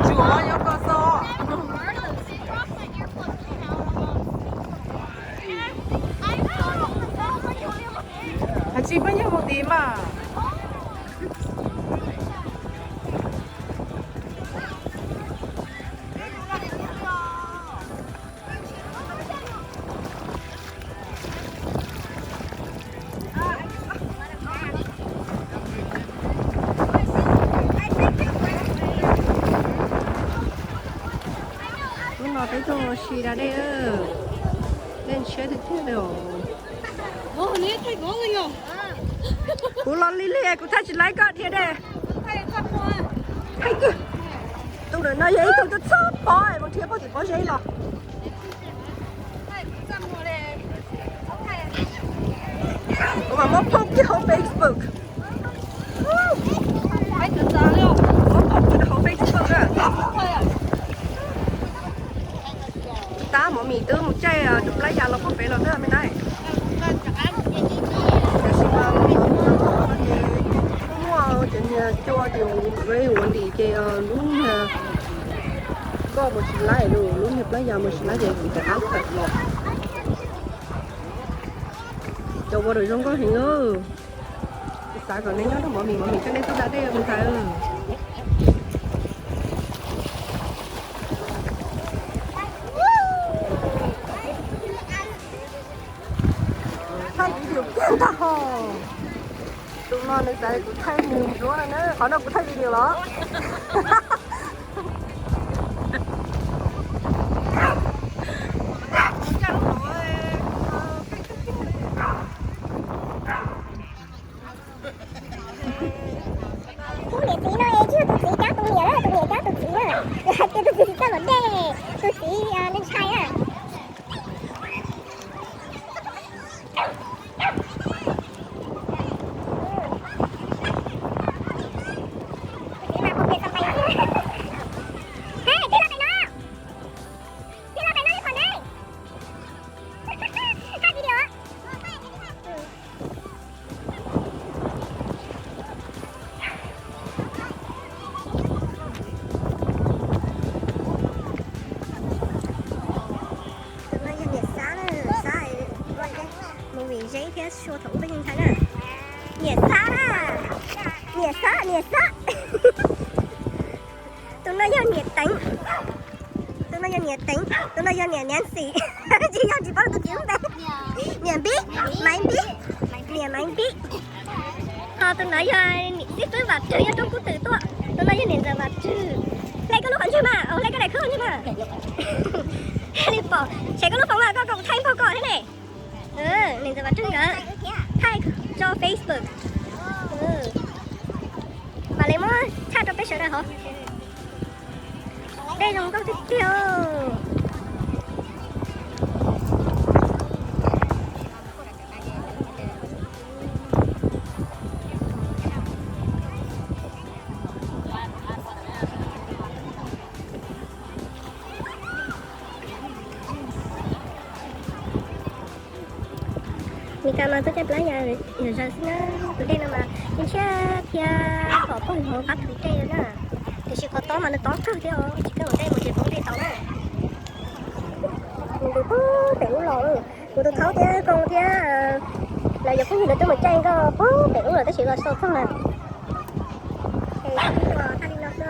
Tsuav yuav koj xo. Hais tsis pab nyob mus tid mas. Hnub no peb tuaj ua si da dej, dej ntshiab tiag tiag li os. Kuv los li li kuv thaij tsis laib koj dhia dej. Tus ntawm no yog ib tug txhob pob, mus dhia puag tim pob zeb los. Kuv mam muab post kiag hauv Facebook. Muab post kiag hauv Facebook na. Tsis tab, Mov Mis twb mus caij tus plab yas los puag pem los xwb me na. Tiam sis mas muaj cov niag cua ces ua ntim ces lub niag koj mus tsis laib, lub niag plab yas mus tsis laib ces kuv rov qab tawm los. Cov ua daws zoo nkauj heev. Xav kom nej nyob nrog Mov Mis, Mov Mis coj nej tuaj da dej mus ntxhais. Thaij video kiag ntag ho. Tus no nws xav kuv thaij nws nruab no na, qhov no kuv thaij video los. Tus niam txiv no es tsis yog tus txiv cab tus niam na, tus niam cab tus txiv na. Hais tias tus txiv tsis txawj lov dej, tus txiv ntshai na. Tus no yog niam Xab na, Xab movie Zeb thiab Sua thaum ub peb yeej ntshai na. Niam Xab na, niam Xab, niam Xab. Tus no yog niam Teev. Tus no yog niam Teev, tus no yog niam Nancy. Tsis yog, tsis paub tus txiv lub npe. Niam Npib, Maiv Npib, niam Maiv Npib. Ho tus no yog niam xib fwb Vam Rwg, yog roob kub twm tuaj. Tus no yog niam ntxawm Vam Rwg. Hle koj lub qhov ntswg mas, hle koj daim khwb qhov ntswg mas. Li pom, tshem koj lub foov mas koj, koj thaij npaug koj thiab ne. Niam ntxawm Vam Rwg nkawd thaij tso Facebook. Mam li muab tshaj rau peb sawv daws hov. Dej zoo nkauj tiag tiag. Mes kas mas tuaj caij plab yas yam zaws xwb na. Tus dej no mas ntshiab thiab pom pog hauv qab tus dej na. Tiam sis qhov tob mas nws tob kawg thiab os, tsis kawg ua dej mus ces poob dej tau na. Nws tus puag pem ub los, kuv tus thaub thiab koj thiab lawv cov phooj ywg lawv twb mus caij nkoj puag pem ub los tab sis los so txog lawm. Es kuv ua tag li no xwb.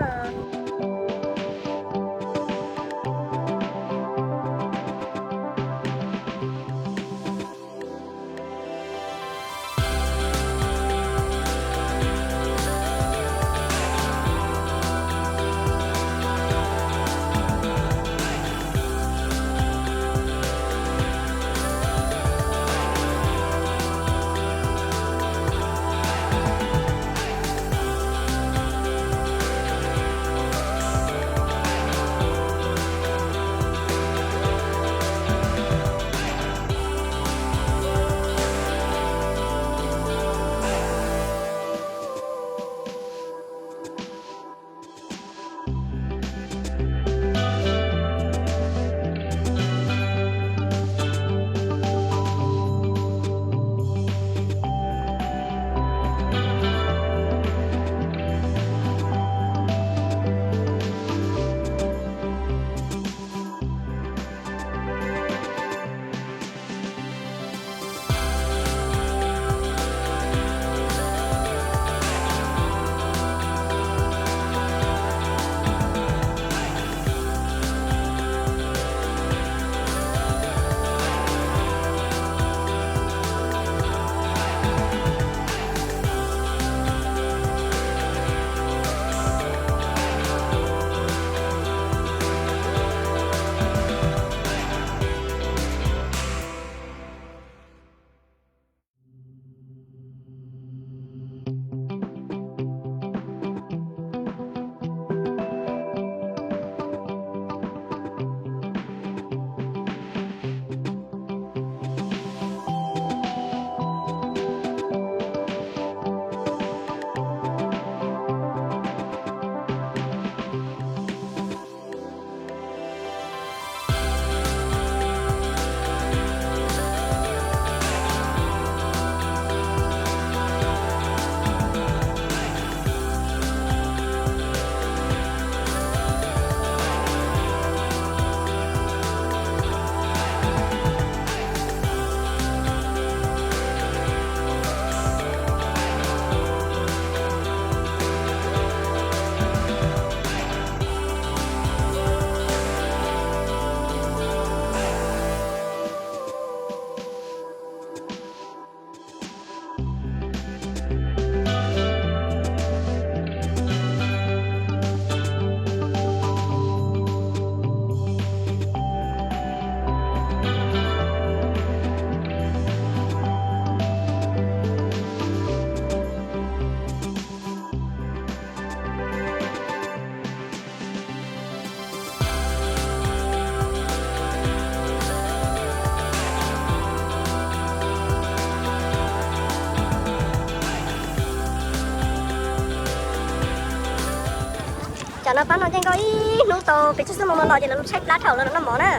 Tam no pab no yeej nkauj ib hnub tau pes tsawg xuab moos no los ces lawv tshaib plab dhau lawv los noj mov na.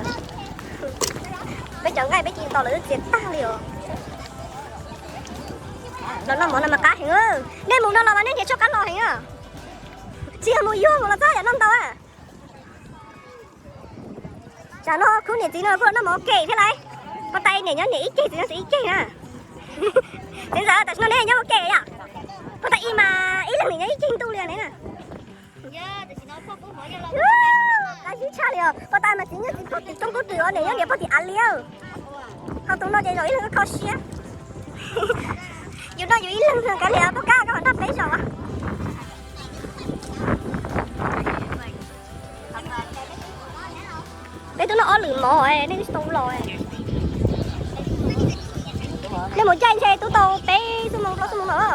Peb cov nqaij peb ci tos lawv twb txias tag li os. Los noj mov no mas qab heev. Nej mus no los mas nej nrhiav tshuaj qab los heev. Tsis yog mus yuag mus los txog yam noj ntau. Tsam no khub niam txiv no kuj los noj mov ua ke thiab lauj. Pog tas niam nyob niam ib ceg, txiv nyob txiv ib ceg na. Txiv ntxawm, tam sim no neb nyob ua ke yom? Pog tas ib mas ib leeg niam nyob ib ceg ntuj li ne. Qab zib tshaj li os. Pog tas mas txiv nyob txiv pog tim roob kub twm os, niam nyob niam pog tim av liab. Ho tus no ces zaum ib leeg kho siab. Yus noj yus ib leeg, kav liam pog kab koj mam noj peb zaum. Peb twb noj ob lwm mov, nej twb tsis tau los. Nej mus caij ntshe twb tau peb xuab moos plaub xuab moos no.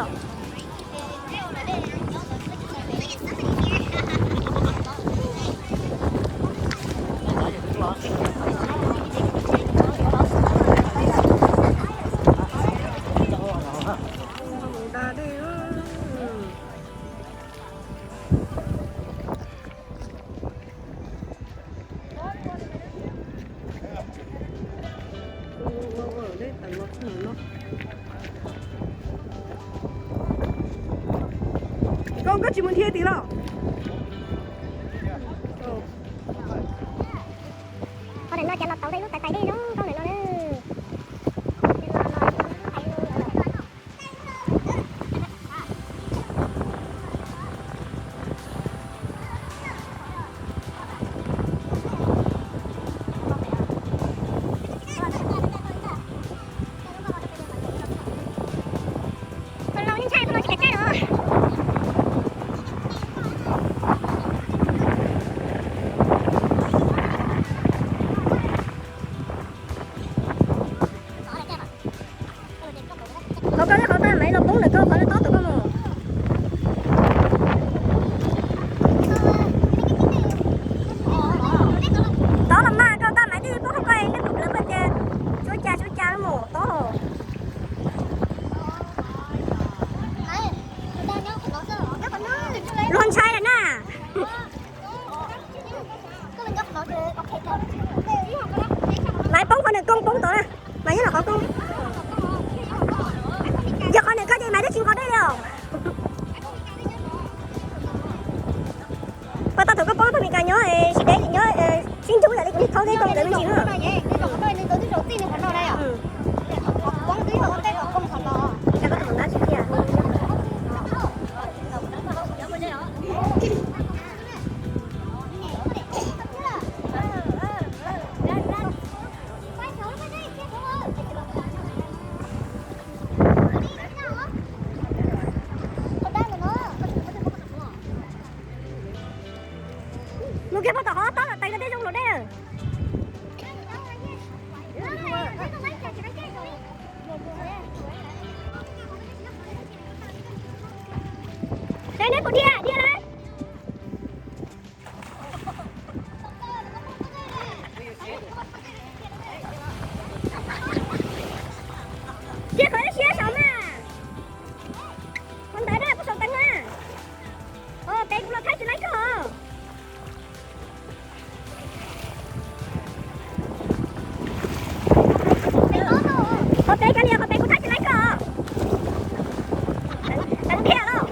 Koj, koj tsis mus dhia tim los? Qhov ntawm no cas los tau tej lub tais tais dej zoo nkauj ntawm no na. Qhov koj, qhov tab maiv los poob ntawm koj qhov tob tom koj mus. Tob los mas koj tab maiv twb poob hauv koj, nej mus plawv koj tias tsuab ca tsuab ca mus tob. Luag ntshai lawm na. Maiv poob qhov nws koob poob tod na, mas nyob los qhov koob. Yog qhov nws koj ces maiv twb tsis nqos dej li os. Pog tas thaum koj poob pog Mes Kas nyob tsis deb nyob sib nrug yam li kuv niag thaub thiab koj nkawd me ntsis na. Mus kiag pog tom qhov tob tom tais no tej zoo luam dej. Seb neb puas dhia, dhia lawm. Dhia qhov siab saud mas. Qhov ntawd na, puag saum teev na. Os, pem kuv los thaij tsis laib koj. Qhov pem kav liam, qhov pem kuv thaij tsis laib koj. Teev dhia lauj.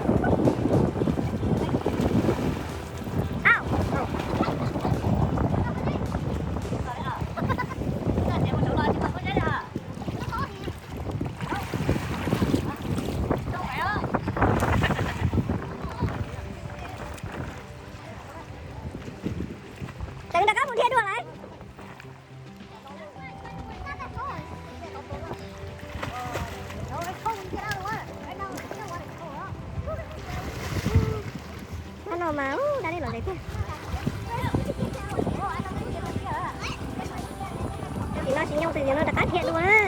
Tseem rov qab mus dhia dua lawm. Hnub no mas ua dab neeg lom zem tiag. Tim no tsis nyooj tes tim no rov qab dhia dua na.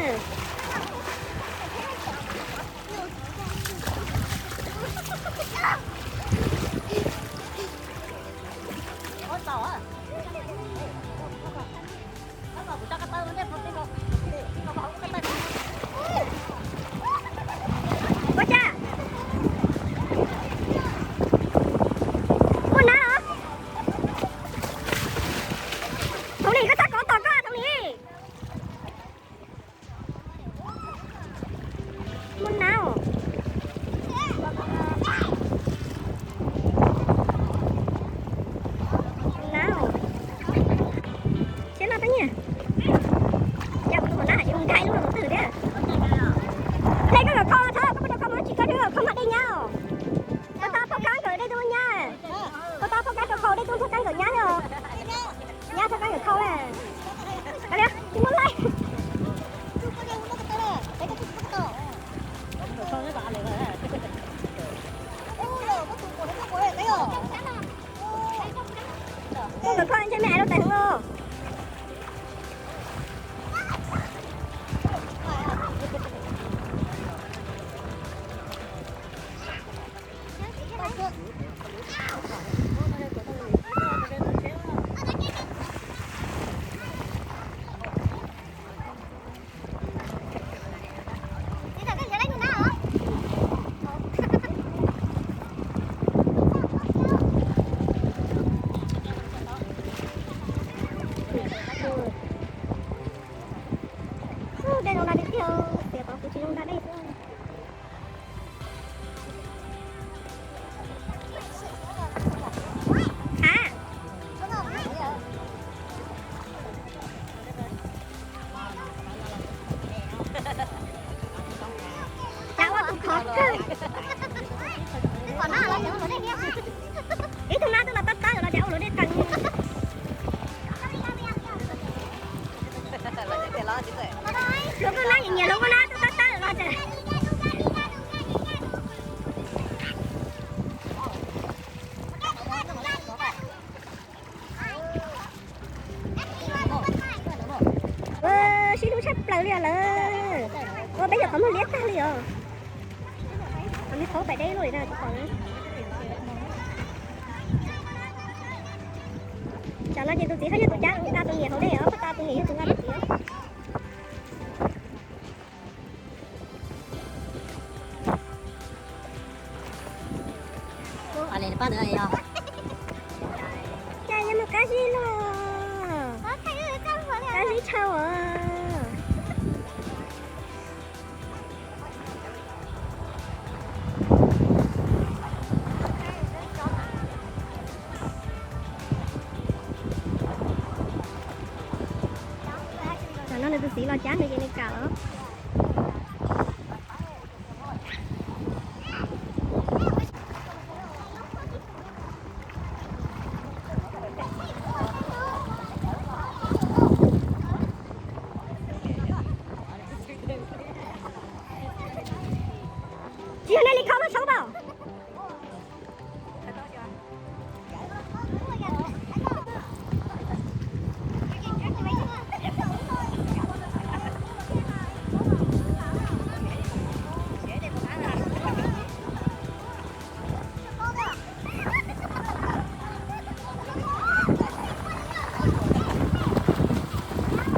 Ua cas? Muaj nab los? Li lawm. Ua peb yog qhov muag liab tag li os. Qhov me qhov pais deb luaj li na, tsis pom na. Tsam no ces tus txiv hlob yog tus cab, nqa tus niam hauv dej os, pab tas tus niam yog tus nqa tus txiv. Cas yuav mus qab zib luaj, qab zib tshaj os. Tam no nws tus txiv los cab nws ces nws kam los. Tsis yog nej li kho lub tshoob pom.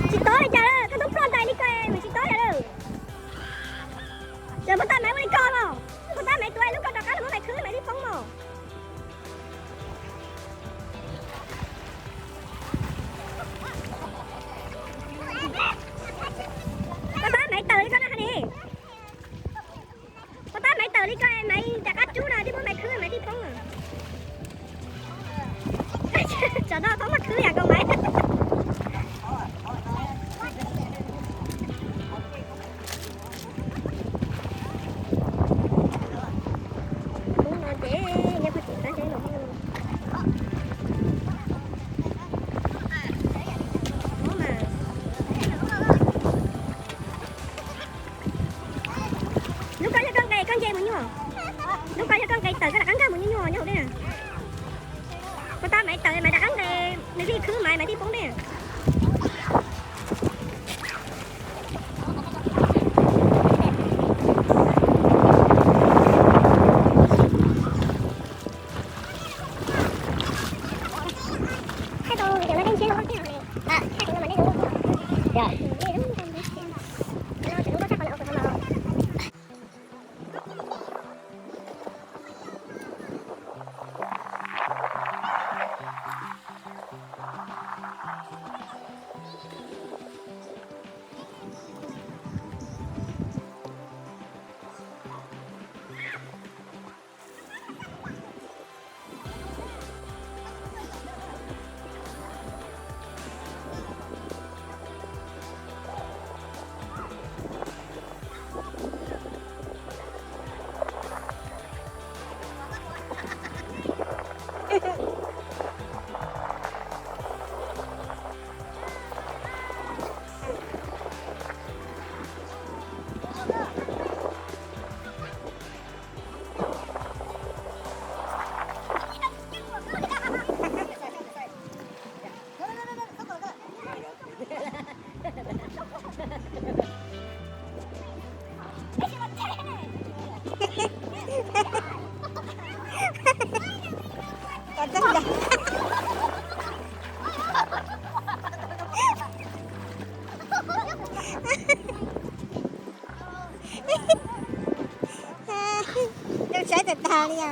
Tsis tob li cas lawm, koj tub ploj ntais li ko, nws tsis tob li lawm. Tseem pov tab maiv ua li ko los, pov tab maiv tuav lub ko rov qab los muab maiv khwb maiv li poob mos. Pov tab maiv tawm li ko na ha ni. Pov tab maiv tawm li ko, maiv rov qab rub na, twb muab maiv khwb maiv li poob. Tsam no txhob muab khwb yam ko maiv. Hnub no ces nyob pog tim qab zeb no. Lub ko yog koj nqes koj nce mus nyuaj. Lub ko yog koj nqes tawm koj rov qab nkag mus nyuaj nyuaj nyob hauv dej. Pov tab maiv tawm maiv rov qab nqes, nws thiaj khwb maiv maiv thiaj poob dej. Zoo saib tag tag li os.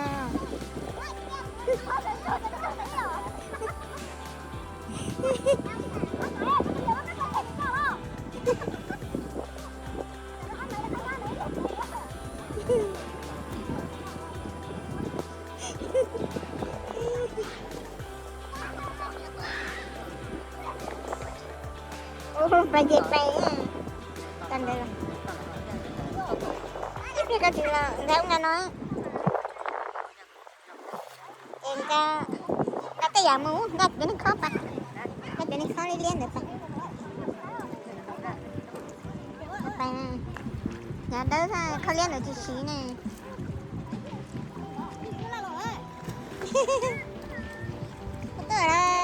Ua pais ces pais. Tag ntawd los ib pliag koj tsis los nkag ub nkag no. Ces nkag, nkag tej yam mus, nkag cov neeg khob pas, nkag cov neeg khob liab liab ntawd pas. Pas, yam dawb xwb, khob liab ntawd tsis siv ne. Tuaj lawm. Tuaj lawm.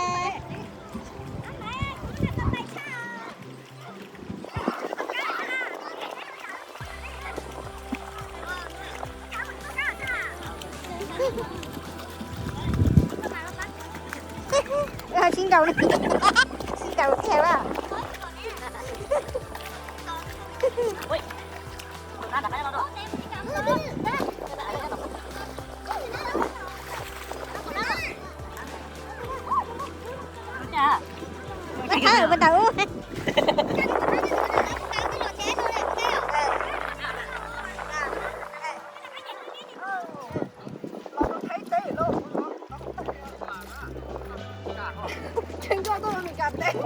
Sib nraus, sib nraus kiag a. Ua tau, ua tau. Tseem nco tuaj Amelikas teb.